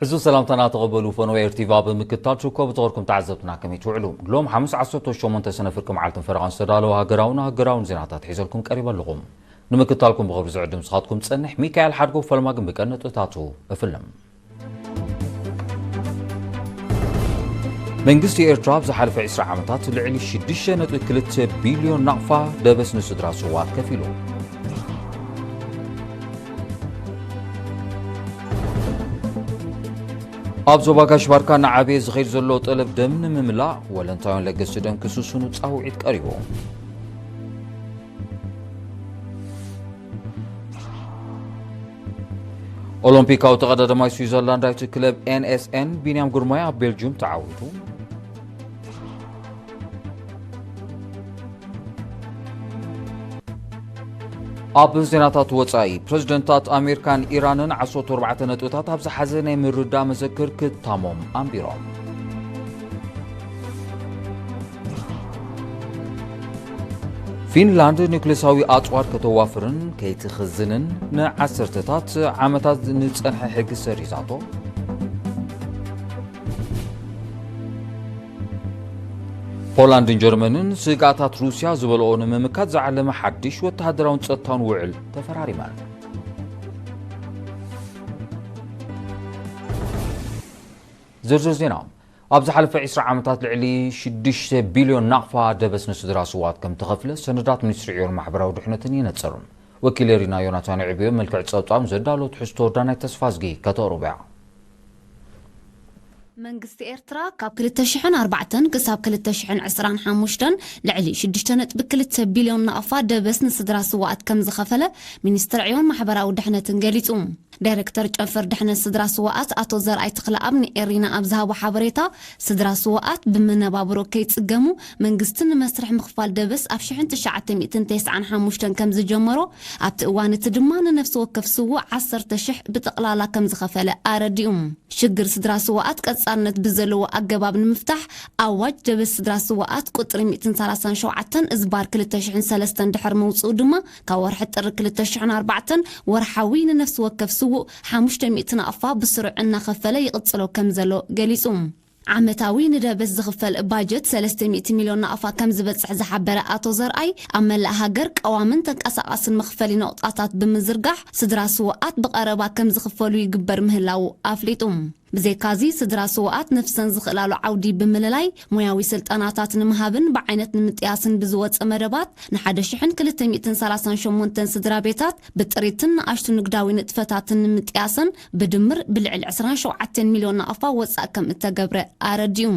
እዚ ሰላምታና ተቐበሉ። ፈነወ ኤርቲቪ ኣብ ምክትታል ትርከቡ ዝኸርኩም ተዓዘብትና ከመይ ትውዕሉ? ሎም ሓሙስ ዓሰርተ ሸሞንተ ሰነ ፍርቂ መዓልትን ፈረቓን ዝተዳለወ ሃገራውን ሃገራውን ዜናታት ሒዘልኩም ቀሪበ ኣለኹም። ንምክትታልኩም ብኽብሪ ዝዕድም ስኻትኩም ጸንሕ ሚካኤል ሓድጎ። ፈለማ ግን ብቀንጥታቱ እፍልም። መንግስቲ ኤርትራ ኣብ ዝሓለፈ ዕስራ ዓመታት ልዕሊ ሽዱሽተ ነጥቢ ክልተ ቢልዮን ናቕፋ ደበስ ንስድራ ስውኣት ከፊሉ። ኣብ ዞባ ጋሽ ባርካ እናዓበየ ዝኸይድ ዘሎ ጠለብ ደም ንምምላእ፣ ወለንታውያን ለገስቲ ደም ክስስኑ ጻውዒት ቀሪቡ። ኦሎምፒካዊ ተቐዳዳማይ ስዊዘርላንዳዊት ክለብ ኤን ኤስ ኤን ቢንያም ግርማይ ኣብ ቤልጅዩም ተዓዊቱ። ኣብ ዜናታት ወጻኢ፣ ፕረዚደንታት ኣሜሪካን ኢራንን ዓሰርተ ኣርባዕተ ነጥብታት ኣብ ዝሓዘ ናይ ምርዳእ መዘክር ክታሞም ኣንቢሮም። ፊንላንድ ኒውክሌሳዊ ኣጽዋር ከተዋፍርን ከይትኽዝንን ንዓሰርተታት ዓመታት ንጸንሐ ሕጊ ሰሪዛቶ። ፖላንድን ጀርመንን ስግኣታት ሩስያ ዝበልኦ ንምምካት ዝዓለመ ሓድሽ ወተሃደራውን ጸጥታውን ውዕል ተፈራሪመን። ዝርዝር ዜና። ኣብ ዝሓለፈ ዕስራ ዓመታት ልዕሊ ሽዱሽተ ቢልዮን ናቕፋ ደበስ ንስድራ ስውኣት ከም ተኸፍለ ሰነዳት ሚኒስትሪ ዕዮን ማሕበራዊ ድሕነትን የነጽር። ወኪል ኤሪና ዮናታን ዕብዮ መልክዕ ጸብጻብ ዘዳሎ ትሕዝቶ ዳናይ ተስፋዝጊ ከተቕርቦ እያ። መንግስቲ ኤርትራ ካብ ክልተ ሽሕን ኣርባዕተን ክሳብ ክልተ ሽሕን ዕስራን ሓሙሽተን ልዕሊ ሽዱሽተ ነጥቢ ክልተ ቢልዮን ናቕፋ ደበስ ንስድራ ስውኣት ከም ዝኸፈለ ሚኒስትሪ ዕዮን ማሕበራዊ ድሕነትን ገሊጹ። ዳይሬክተር ጨንፈር ድሕነት ስድራ ስውኣት ኣቶ ዘርኣይ ተኽለኣብ ንኤሪና ኣብ ዝሃቦ ሓበሬታ፣ ስድራ ስውኣት ብመነባብሮ ከይጽገሙ መንግስቲ ንመስርሕ ምኽፋል ደበስ ኣብ ሽሕን ትሽዓተ ሚእትን ተስዓን ሓሙሽተን ከም ዝጀመሮ፣ ኣብቲ እዋን እቲ ድማ ንነፍሲ ወከፍ ስዉእ ዓሰርተ ሽሕ ብጠቕላላ ከም ዝኸፈለ ኣረዲኡ። ሽግር ስድራ ስውኣት ቀጻልነት ብዘለዎ ኣገባብ ንምፍታሕ ኣዋጅ ደበስ ስድራ ስውኣት ቁጽሪ ሚእትን ሰላሳን ሸውዓተን እዝባር ክልተ ሽሕን ሰለስተን ድሕሪ ምውጽኡ ድማ፣ ካብ ወርሒ ጥሪ ክልተ ሽሕን ኣርባዕተን ወርሓዊ ንነፍሲ ወከፍ ስዉእ ሓሙሽተ ሚእቲ ናቕፋ ብስሩዕ እናኸፈለ ይቕጽሎ ከም ዘሎ ገሊጹ። ዓመታዊ ንደበስ ዝኽፈል ባጀት ሰለስተ ሚእቲ ሚልዮን ናቕፋ ከም ዝበጽሕ ዝሓበረ ኣቶ ዘርኣይ፣ ኣብ መላእ ሃገር ቀዋምን ተንቀሳቓስን መኽፈሊ ነቑጣታት ብምዝርጋሕ፣ ስድራ ስውኣት ብቐረባ ከም ዝኽፈሉ ይግበር ምህላዉ ኣፍሊጡ። ብዘይካዚ፣ ስድራ ስውኣት ነፍሰን ዝኽእላሉ ዓውዲ ብምልላይ፣ ሞያዊ ስልጠናታት ንምሃብን ብዓይነት ንምጥያስን ብዝወጸ መደባት፣ ንሓደ ሽሕን ክልተ ሚእትን ሰላሳን ሸሞንተን ስድራ ቤታት ብጥሪትን ንኣሽቱ ንግዳዊ ንጥፈታትን ንምጥያሰን ብድምር ብልዕሊ ዕስራን ሸውዓተን ሚልዮን ናቕፋ ወጻእ ከም እተገብረ ኣረዲኡ።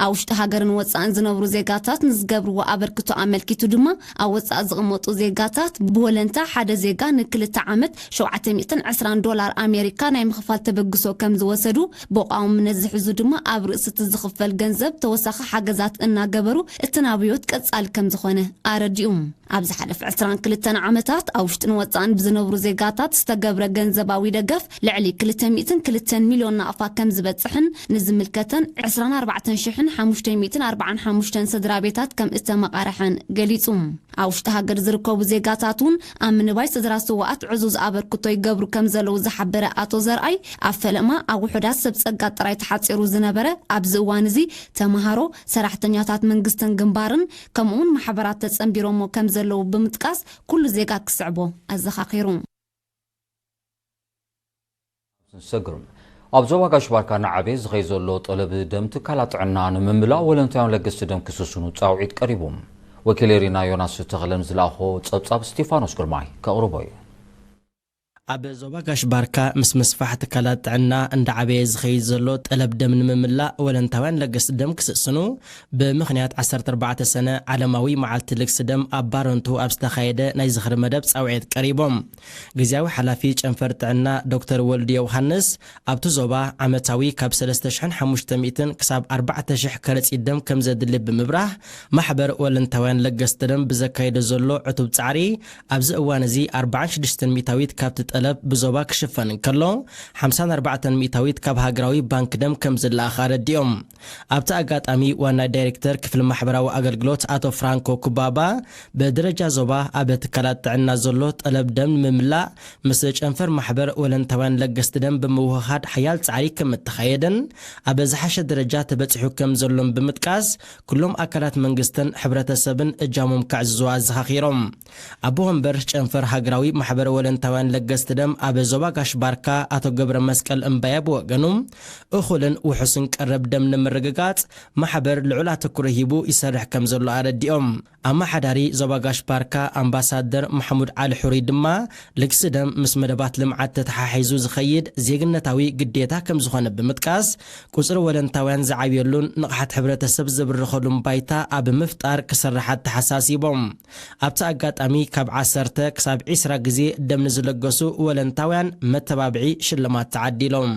ኣብ ውሽጢ ሃገርን ወጻእን ዝነብሩ ዜጋታት ንዝገብርዎ ኣበርክቶ ኣመልኪቱ ድማ፣ ኣብ ወጻእ ዝቕመጡ ዜጋታት ብወለንታ ሓደ ዜጋ ንክልተ ዓመት ሸውዓተ ሚእትን ዕስራን ዶላር ኣሜሪካ ናይ ምኽፋል ተበግሶ ከም ዝወሰዱ፣ ብቋውምነት ዝሕዙ ድማ ኣብ ርእሲ እቲ ዝኽፈል ገንዘብ ተወሳኺ ሓገዛት እናገበሩ እቲ ናብዮት ቀጻሊ ከም ዝኾነ ኣረዲኡ። ኣብ ዝሓለፈ ዕስራን ክልተን ዓመታት ኣብ ውሽጥን ወጻእን ብዝነብሩ ዜጋታት ዝተገብረ ገንዘባዊ ደገፍ ልዕሊ ክልተ ሚእትን ክልተን ሚልዮን ናቕፋ ከም ዝበጽሕን ንዝምልከተን ዕስራን ኣርባዕተን ሽሕን ሓሙሽተ ሚእትን ኣርባዓን ሓሙሽተን ስድራ ቤታት ከም እተመቓርሐን ገሊጹ። ኣብ ውሽጢ ሃገር ዝርከቡ ዜጋታት እውን ኣብ ምንባይ ስድራ ስውኣት ዕዙዝ ኣበርክቶ ይገብሩ ከም ዘለዉ ዝሓበረ ኣቶ ዘርኣይ፣ ኣብ ፈለማ ኣብ ውሑዳት ሰብ ጸጋ ጥራይ ተሓጺሩ ዝነበረ ኣብዚ እዋን እዚ ተመሃሮ፣ ሰራሕተኛታት መንግስትን ግንባርን ከምኡውን ማሕበራት ተጸንቢሮሞ ከም ዘለዉ ብምጥቃስ፣ ኩሉ ዜጋ ክስዕቦ ኣዘኻኺሩ። ሰግር። ኣብ ዞባ ጋሽ ባርካ እናዓበየ ዝኸይድ ዘሎ ጠለብ ደም ትካላት ጥዕና ንምምላእ ወለንታውያን ለገስቲ ደም ክስስኑ ጻውዒት ቀሪቡ። ወኪል ኤሪና ዮናስ ተኽለን ዝለኣኾ ጸብጻብ ስቴፋኖስ ግርማይ ከቕርቦ እዩ። ኣብ ዞባ ጋሽ ባርካ ምስ ምስፋሕ ትካላት ጥዕና እንዳዓበየ ዝኸይድ ዘሎ ጠለብ ደም ንምምላእ ወለንታውያን ለገስቲ ደም ክስስኑ ብምኽንያት ዓሰርተ ኣርባዕተ ሰነ ዓለማዊ መዓልቲ ልግሲ ደም ኣብ ባረንቱ ኣብ ዝተኻየደ ናይ ዝኽሪ መደብ ጻውዒት ቀሪቦም። ግዝያዊ ሓላፊ ጨንፈር ጥዕና ዶክተር ወልዱ ዮውሃንስ፣ ኣብቲ ዞባ ዓመታዊ ካብ ሰለስተ ሽሕን ሓሙሽተ ሚእትን ክሳብ ኣርባዕተ ሽሕ ከረጺት ደም ከም ዘድሊ ብምብራህ፣ ማሕበር ወለንታውያን ለገስቲ ደም ብዘካየዶ ዘሎ ዕቱብ ጻዕሪ፣ ኣብዚ እዋን እዚ ኣርባዓን ሽዱሽተን ሚእታዊት ካብቲ ጠለብ ብዞባ ክሽፈን እንከሎ፣ ሓምሳን ኣርባዕተን ሚእታዊት ካብ ሃገራዊ ባንክ ደም ከም ዝለኣኽ ኣረዲኦም። ኣብቲ ኣጋጣሚ ዋና ዳይሬክተር ክፍሊ ማሕበራዊ ኣገልግሎት ኣቶ ፍራንኮ ኩባባ፣ ብደረጃ ዞባ ኣብ ትካላት ጥዕና ዘሎ ጠለብ ደም ንምምላእ ምስ ጨንፈር ማሕበር ወለንታውያን ለገስቲ ደም ብምውህሃድ ሓያል ጻዕሪ ከም እተኻየደን ኣብ ዝሓሸ ደረጃ ተበጺሑ ከም ዘሎን ብምጥቃስ፣ ኩሎም ኣካላት መንግስትን ሕብረተሰብን እጃሞም ከዕዝዙ ኣዘኻኺሮም። ኣቦ ወንበር ጨንፈር ሃገራዊ ማሕበር ወለንታውያን ለገስቲ ደም ኣብ ዞባ ጋሽ ባርካ ኣቶ ገብረ መስቀል እምባየ ብወገኑ፣ እኹልን ውሑስን ቀረብ ደም ንምርግጋጽ ማሕበር ልዑል ኣተኩሮ ሂቡ ይሰርሕ ከም ዘሎ ኣረዲኦም። ኣመሓዳሪ ዞባ ጋሽ ባርካ ኣምባሳደር ማሕሙድ ዓሊ ሕሩይ ድማ፣ ልግሲ ደም ምስ መደባት ልምዓት ተተሓሒዙ ዝኸይድ ዜግነታዊ ግዴታ ከም ዝኾነ ብምጥቃስ፣ ቁጽሪ ወለንታውያን ዝዓብየሉን ንቕሓት ሕብረተሰብ ዝብርኸሉን ባይታ ኣብ ምፍጣር ክስራሕ ኣተሓሳሲቦም። ኣብቲ ኣጋጣሚ ካብ ዓሰርተ ክሳብ ዒስራ ግዜ ደም ንዝለገሱ ወለንታውያን መተባብዒ ሽልማት ተዓዲሎም።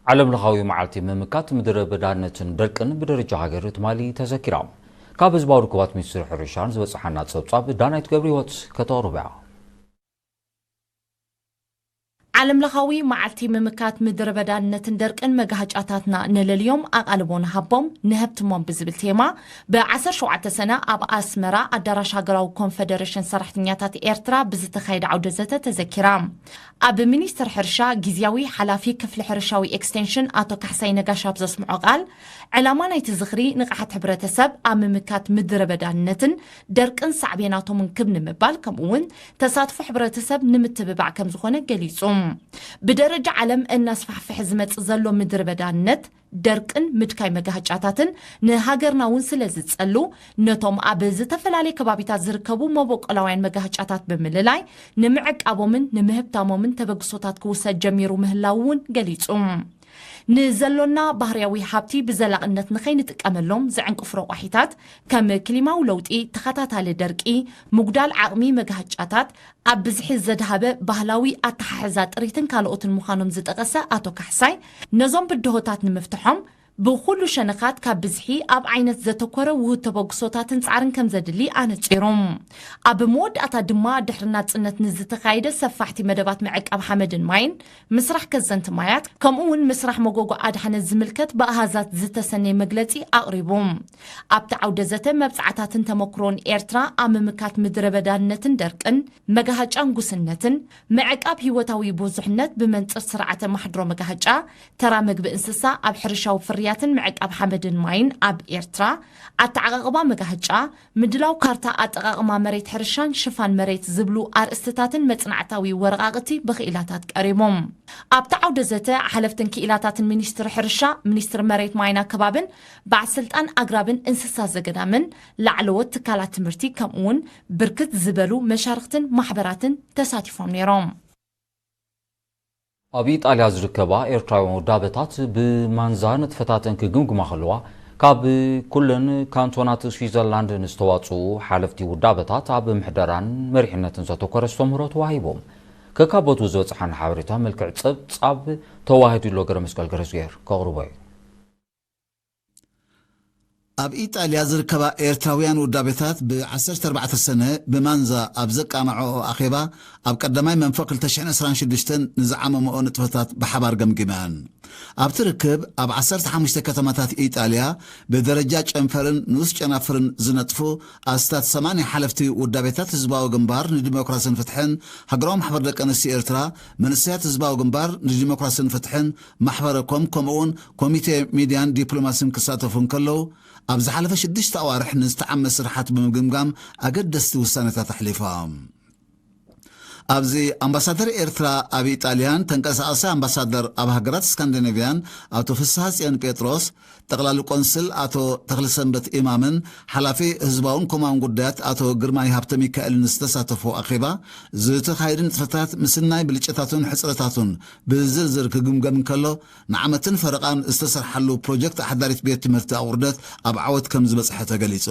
ዓለም ለኻዊ መዓልቲ ምምካት ምድረ በዳነትን ደርቅን ብደረጃ ሃገር ትማሊ ተዘኪራ። ካብ ህዝባዊ ርክባት ሚኒስትሪ ሕርሻን ዝበፅሓና ፀብፃብ ዳናይት ገብረ ህይወት ከተቕርቦ እያ። ዓለም ለኻዊ መዓልቲ ምምካት ምድረ በዳነትን ደርቅን መጋሃጫታትና ንለልዮም ኣቓልቦ ንሃቦም ንሀብትሞም ብዝብል ቴማ ብ ዓሰርተ ሸውዓተ ሰነ ኣብ ኣስመራ ኣዳራሽ ሃገራዊ ኮንፈደሬሽን ሰራሕተኛታት ኤርትራ ብዝተኻየደ ዓውደ ዘተ ተዘኪራ። ኣብ ሚኒስቴር ሕርሻ ግዝያዊ ሓላፊ ክፍሊ ሕርሻዊ ኤክስቴንሽን ኣቶ ካሕሳይ ነጋሽ ኣብ ዘስምዖ ቃል፣ ዕላማ ናይቲ ዝኽሪ ንቕሓት ሕብረተሰብ ኣብ ምምካት ምድረ በዳነትን ደርቅን ሳዕቤናቶምን ክብ ንምባል ከምኡ እውን ተሳትፎ ሕብረተሰብ ንምትብባዕ ከም ዝኾነ ገሊጹ። ብደረጃ ዓለም እናስፋሕፍሐ ዝመጽእ ዘሎ ምድረ በዳነት ደርቅን ምድካይ መጋህጫታትን ንሃገርና እውን ስለ ዝጸሉ፣ ነቶም ኣብ ዝተፈላለየ ከባቢታት ዝርከቡ መበቆላውያን መጋህጫታት ብምልላይ ንምዕቃቦምን ንምህብታሞምን ተበግሶታት ክውሰድ ጀሚሩ ምህላው እውን ገሊጹ። ንዘሎና ባህርያዊ ሃብቲ ብዘላቕነት ንኸይንጥቀመሎም ዝዕንቅፉ ረቋሒታት ከም ክሊማዊ ለውጢ፣ ተኸታታሊ ደርቂ፣ ምጉዳል ዓቕሚ መጋህጫታት፣ ኣብ ብዝሒ ዘድሃበ ባህላዊ ኣተሓሕዛ ጥሪትን ካልኦትን ምዃኖም ዝጠቐሰ ኣቶ ካሕሳይ፣ ነዞም ብድሆታት ንምፍትሖም ብኹሉ ሸነኻት ካብ ብዝሒ ኣብ ዓይነት ዘተኮረ ውሁድ ተበግሶታትን ጻዕርን ከም ዘድሊ ኣነጺሮም። ኣብ መወዳእታ ድማ ድሕሪ ናጽነት ንዝተኻየደ ሰፋሕቲ መደባት ምዕቃብ ሓመድን ማይን፣ ምስራሕ ከዘንቲ ማያት ከምኡ እውን ምስራሕ መጎጎ ኣድሓነት ዝምልከት ብኣሃዛት ዝተሰነየ መግለጺ ኣቕሪቡ። ኣብቲ ዓውደ ዘተ መብጻዕታትን ተመክሮን ኤርትራ ኣብ ምምካት ምድረ በዳነትን ደርቅን፣ መጋሃጫን ጉስነትን፣ ምዕቃብ ህይወታዊ ብዙሕነት ብመንጽር ስርዓተ ማሕድሮ መጋሃጫ፣ ተራ መግቢ እንስሳ ኣብ ሕርሻዊ ፍርያትን ምዕቃብ ሓመድን ማይን ኣብ ኤርትራ፣ ኣተዓቓቕባ መጋሃጫ፣ ምድላው ካርታ ኣጠቓቕማ መሬት ሕርሻን ሽፋን መሬት ዝብሉ ኣርእስትታትን መጽናዕታዊ ወረቓቕቲ ብኽኢላታት ቀሪቦም። ኣብቲ ዓውደ ዘተ ሓለፍትን ክኢላታትን ሚኒስትሪ ሕርሻ፣ ሚኒስትሪ መሬት ማይና ከባብን በዓል ስልጣን ኣግራብን እንስሳ ዘገዳምን ላዕለዎት ትካላት ትምህርቲ ከምኡውን ብርክት ዝበሉ መሻርኽትን ማሕበራትን ተሳቲፎም ነይሮም። ኣብ ኢጣልያ ዝርከባ ኤርትራውያን ውዳበታት ብማንዛ ንጥፈታተን ክግምግማ ከለዋ፣ ካብ ኩለን ካንቶናት ስዊዘርላንድ ንዝተዋፅኡ ሓለፍቲ ውዳበታት ኣብ ምሕደራን መሪሕነትን ዘተኮረ ኣስተምህሮ ተዋሂቦም። ከካብ ቦትኡ ዝበፅሓና ሓበሬታ መልክዕ ፀብፃብ ተዋሂዱ ኣሎ። ገረ መስቀል ገረዝጌር ከቕርቦ እዩ። ኣብ ኢጣልያ ዝርከባ ኤርትራውያን ውዳቤታት ብ ዓሰርተ ኣርባዕተ ሰነ ብማንዛ ኣብ ዘቃንዐኦ ኣኼባ፣ ኣብ ቀዳማይ መንፈቕ ክልተ ሽሕን ዕስራን ሽዱሽተን ንዝዓመመኦ ንጥፈታት ብሓባር ገምጊመን። ኣብቲ ርክብ፣ ኣብ ዓሰርተ ሓሙሽተ ከተማታት ኢጣልያ ብደረጃ ጨንፈርን ንኡስ ጨናፍርን ዝነጥፉ ኣስታት ሰማንያ ሓለፍቲ ውዳቤታት ህዝባዊ ግንባር ንዲሞክራስን ፍትሕን፣ ሃገራዊ ማሕበር ደቂ ኣንስትዮ ኤርትራ፣ መንእሰያት ህዝባዊ ግንባር ንዲሞክራስን ፍትሕን፣ ማሕበረ ኮም፣ ከምኡ'ውን ኮሚቴ ሚድያን ዲፕሎማስን ክሳተፉ እንከለዉ፣ ኣብ ዝሓለፈ ሽዱሽተ ኣዋርሕ ንዝተዓመ ስርሓት ብምግምጋም ኣገደስቲ ውሳነታት ኣሕሊፎም። ኣብዚ ኣምባሳደር ኤርትራ ኣብ ኢጣልያን ተንቀሳቓሳይ ኣምባሳደር ኣብ ሃገራት ስካንዲኔቭያን ኣቶ ፍስሃጽዮን ጴጥሮስ፣ ጠቕላሊ ቆንስል ኣቶ ተኽለሰንበት ኢማምን ሓላፊ ህዝባውን ኮማውን ጉዳያት ኣቶ ግርማይ ሃብተሚካኤልን ዝተሳተፎ ኣኼባ፣ ዝተኻየዱ ንጥፈታት ምስናይ ብልጭታቱን ሕጽረታቱን ብዝርዝር ክግምገም እንከሎ፣ ንዓመትን ፈረቓን ዝተሰርሓሉ ፕሮጀክት ኣሕዳሪት ቤት ትምህርቲ ኣቑርደት ኣብ ዓወት ከም ዝበጽሐ ተገሊጹ።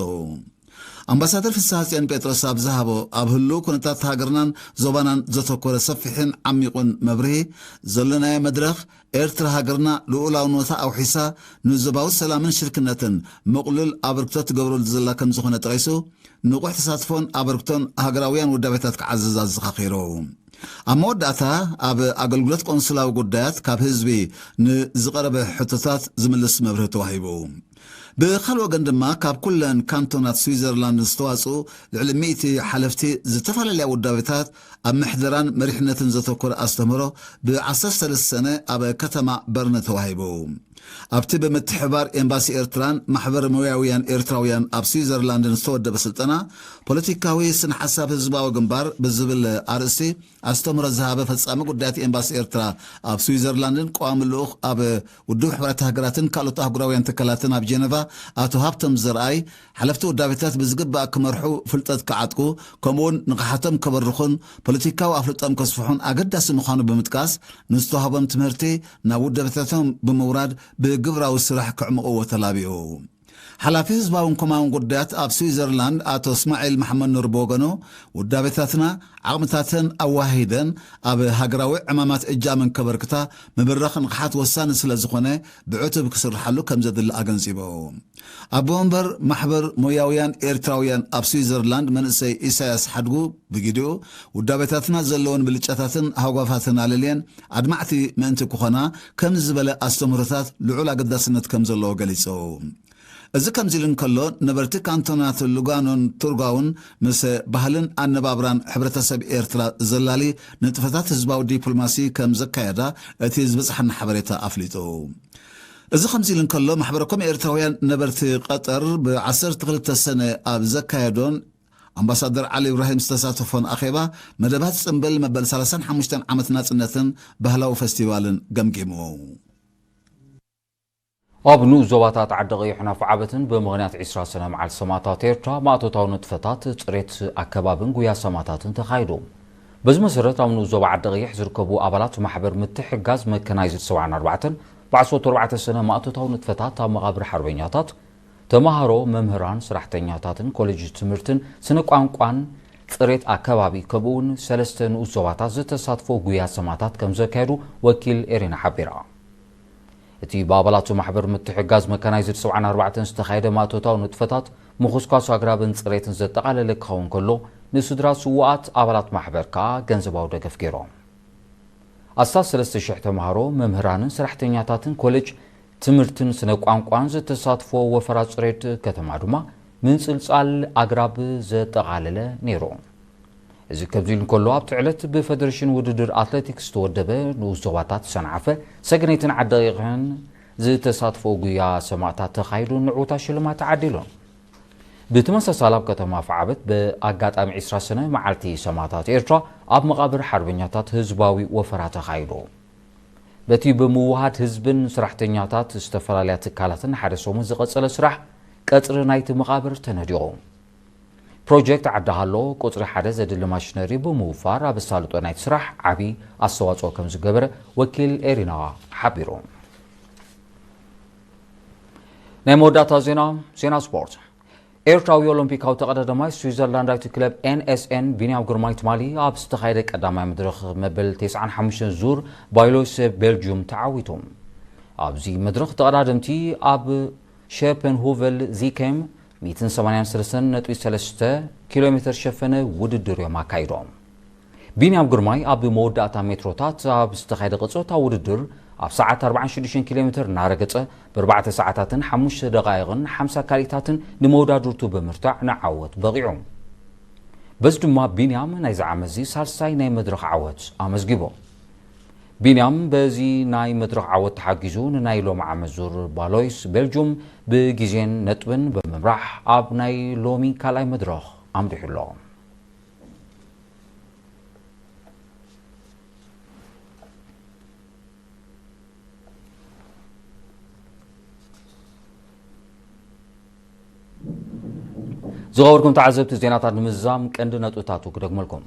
ኣምባሳደር ፍስሃጽዮን ጴጥሮስ ኣብ ዝሃቦ፣ ኣብ ህልው ኩነታት ሃገርናን ዞባናን ዘተኮረ ሰፊሕን ዓሚቑን መብርሂ፣ ዘለናዮ መድረኽ ኤርትራ ሃገርና ልኡላውነታ ኣውሒሳ ንዞባዊ ሰላምን ሽርክነትን ምቕሉል ኣበርክቶ ትገብረሉ ዘላ ከም ዝኾነ ጠቒሱ፣ ንቑሕ ተሳትፎን ኣበርክቶን ሃገራውያን ውዳቤታት ክዓዝዝ ኣዘኻኺሩ። ኣብ መወዳእታ፣ ኣብ ኣገልግሎት ቆንስላዊ ጉዳያት ካብ ህዝቢ ንዝቐረበ ሕቶታት ዝምልስ መብርሂ ተዋሂቡ። ብኻልእ ወገን ድማ፣ ካብ ኩለን ካንቶናት ስዊዘርላንድ ዝተዋጽኡ ልዕሊ ሚእቲ ሓለፍቲ ዝተፈላለያ ውዳቤታት ኣብ ምሕደራን መሪሕነትን ዘተኮረ ኣስተምህሮ ብ ዓሰርተ ሰለስተ ሰነ ኣብ ከተማ በርነ ተዋሂቡ። ኣብቲ ብምትሕብባር ኤምባሲ ኤርትራን ማሕበር ሞያውያን ኤርትራውያን ኣብ ስዊዘርላንድን ዝተወደበ ስልጠና፣ ፖለቲካዊ ስነ ሓሳብ ህዝባዊ ግንባር ብዝብል ኣርእስቲ ኣስተምህሮ ዝሃበ ፈጻሚ ጉዳያት ኤምባሲ ኤርትራ ኣብ ስዊዘርላንድን ቀዋሚ ልኡኽ ኣብ ውድብ ሕቡራት ሃገራትን ካልኦት ኣህጉራውያን ትካላትን ኣብ ጀነቫ ኣቶ ሃብቶም ዘርኣይ፣ ሓለፍቲ ውዳቤታት ብዝግባእ ክመርሑ፣ ፍልጠት ክዓጥቁ፣ ከምኡውን ንቕሓቶም ከበርኹን ፖለቲካዊ ኣፍልጦም ከስፍሑን ኣገዳሲ ምዃኑ ብምጥቃስ፣ ንዝተዋህቦም ትምህርቲ ናብ ውዳቤታቶም ብምውራድ ብግብራዊ ስራሕ ክዕምቕዎ ተላቢኡ። ሓላፊ ህዝባውን ኮማውን ጉዳያት ኣብ ስዊዘርላንድ ኣቶ እስማዒል መሓመድ ኑር ብወገኑ፣ ውዳቤታትና ዓቕምታተን ኣዋሂደን ኣብ ሃገራዊ ዕማማት እጃመን ከበርክታ ምብራኽ ንቕሓት ወሳኒ ስለ ዝኾነ፣ ብዕቱብ ክስርሓሉ ከም ዘድሊ ኣገንዚቡ። ኣቦ መንበር ማሕበር ሞያውያን ኤርትራውያን ኣብ ስዊዘርላንድ መንእሰይ ኢሳያስ ሓድጉ ብግዲኡ፣ ውዳቤታትና ዘለወን ብልጫታትን ሃጓፋትን ኣለልየን ኣድማዕቲ ምእንቲ ክኾና፣ ከም ዝበለ ኣስተምህሮታት ልዑል ኣገዳስነት ከም ዘለዎ ገሊጹ። እዚ ከምዚ ኢሉ እንከሎ፣ ነበርቲ ካንቶናት ሉጋኖን ቱርጋውን ምስ ባህልን ኣነባብራን ሕብረተሰብ ኤርትራ ዘላሊ ንጥፈታት ህዝባዊ ዲፕሎማሲ ከም ዘካየዳ እቲ ዝበጽሓና ሓበሬታ ኣፍሊጡ። እዚ ከምዚ ኢሉ እንከሎ፣ ማሕበረ ኮም ኤርትራውያን ነበርቲ ቀጠር ብ ዓሰርተ ክልተ ሰነ ኣብ ዘካየዶን ኣምባሳደር ዓሊ ኢብራሂም ዝተሳተፎን ኣኼባ፣ መደባት ጽምብል መበል ሰላሳን ሓሙሽተን ዓመት ናጽነትን ባህላዊ ፈስቲቫልን ገምጊሙ። ኣብ ንኡስ ዞባታት ዓዲ ቀይሕን ኣፍዓበትን ብምኽንያት ዕስራ ሰነ መዓልቲ ሰማእታት ኤርትራ ማእቶታዊ ንጥፈታት ጽሬት ኣከባብን ጉያ ሰማእታትን ተኻይዱ። በዚ መሰረት፣ ኣብ ንኡስ ዞባ ዓዲ ቀይሕ ዝርከቡ ኣባላት ማሕበር ምትሕግጋዝ መከናይዝድ ሰብዓን ኣርባዕተን ብ ዓሰርተ ኣርባዕተ ሰነ ማእቶታዊ ንጥፈታት ኣብ መቓብር ሓርበኛታት፣ ተማሃሮ፣ መምህራን፣ ሰራሕተኛታትን ኮሌጅ ትምህርትን ስነ ቋንቋን ጽሬት ኣከባቢ፣ ከምኡ'ውን ሰለስተ ንኡስ ዞባታት ዝተሳትፎ ጉያ ሰማእታት ከም ዘካየዱ ወኪል ኤሪና ሓቢራ። እቲ ብኣባላቱ ማሕበር ምትሕጋዝ መካናይዝድ ሰብዓን ኣርባዕተን ዝተኻየደ ማእቶታዊ ንጥፈታት፣ ምኹስኳስ ኣግራብን ጽሬትን ዘጠቓለለ ክኸውን ከሎ፣ ንስድራ ስዉኣት ኣባላት ማሕበር ከኣ ገንዘባዊ ደገፍ ገይሮም። ኣስታት ሰለስተ ሽሕ ተምሃሮ፣ መምህራንን ሰራሕተኛታትን ኮሌጅ ትምህርትን ስነ ቋንቋን ዝተሳትፎ ወፈራ ጽሬት ከተማ ድማ፣ ምንጽልጻል ኣግራብ ዘጠቓለለ ነይሩ። እዚ ከምዚ ኢሉ እንከሎ፣ ኣብቲ ዕለት ብፈደረሽን ውድድር ኣትሌቲክስ ዝተወደበ ንኡስ ዞባታት ሰንዓፈ፣ ሰገነይትን ዓዲ ቀይሕን ዝተሳትፎ ጉያ ሰማእታት ተኻይዱ፣ ንዕውታ ሽልማት ተዓዲሉ። ብተመሳሳሊ፣ ኣብ ከተማ ኣፍዓበት ብኣጋጣሚ ዕስራ ሰነ መዓልቲ ሰማእታት ኤርትራ ኣብ መቓብር ሓርበኛታት ህዝባዊ ወፈራ ተኻይዱ። በቲ ብምውሃድ ህዝብን ሰራሕተኛታት ዝተፈላለያ ትካላትን ሓደ ሰሙን ዝቐጸለ ስራሕ፣ ቀጽሪ ናይቲ መቓብር ተነዲቑ። ፕሮጀክት ዓዲ ሃሎ ቁጽሪ ሓደ ዘድሊ ማሽነሪ ብምውፋር፣ ኣብ ኣሳልጦ ናይቲ ስራሕ ዓቢ ኣስተዋጽኦ ከም ዝገበረ ወኪል ኤሪና ሓቢሩ። ናይ መወዳእታ ዜና፣ ዜና ስፖርት። ኤርትራዊ ኦሎምፒካዊ ተቐዳዳማይ ስዊዘርላንዳዊት ክለብ ኤን ኤስ ኤን ቢንያም ግርማይ ትማሊ ኣብ ዝተኻየደ ቀዳማይ መድረኽ መበል ተስዓን ሓሙሽተን ዙር ባይሎስ ቤልጅዩም ተዓዊቱ። ኣብዚ መድረኽ ተቐዳደምቲ ኣብ ሸፐንሆቨል ዚኬም ሚእትን ሰማንያን ሰለስተን ነጥቢ ሰለስተ ኪሎ ሜተር ሸፈነ ውድድር እዮም ኣካይዶም። ቢንያም ግርማይ ኣብ መወዳእታ ሜትሮታት ኣብ ዝተኻየደ ቅጽበታዊ ውድድር፣ ኣብ ሰዓት ኣርባዓን ሽዱሽተን ኪሎ ሜተር እናረገጸ፣ ብኣርባዕተ ሰዓታትን ሓሙሽተ ደቓይቕን ሓምሳ ካልኢታትን ንመወዳድርቱ ብምርታዕ ንዓወት በቒዑ። በዚ ድማ ቢንያም ናይዚ ዓመትዚ ሳልሳይ ናይ መድረኽ ዓወት ኣመዝጊቡ። ቢንያም በዚ ናይ መድረኽ ዓወት ተሓጊዙ፣ ንናይ ሎሚ ዓመት ዙር ባሎይስ ቤልጁም ብግዜን ነጥብን ብምምራሕ፣ ኣብ ናይ ሎሚ ካልኣይ መድረኽ ኣምሪሑ ኣሎ። ዝኸበርኩም ተዓዘብቲ፣ ዜናታት ንምዝዛም ቀንዲ ነጥብታቱ ክደግመልኩም።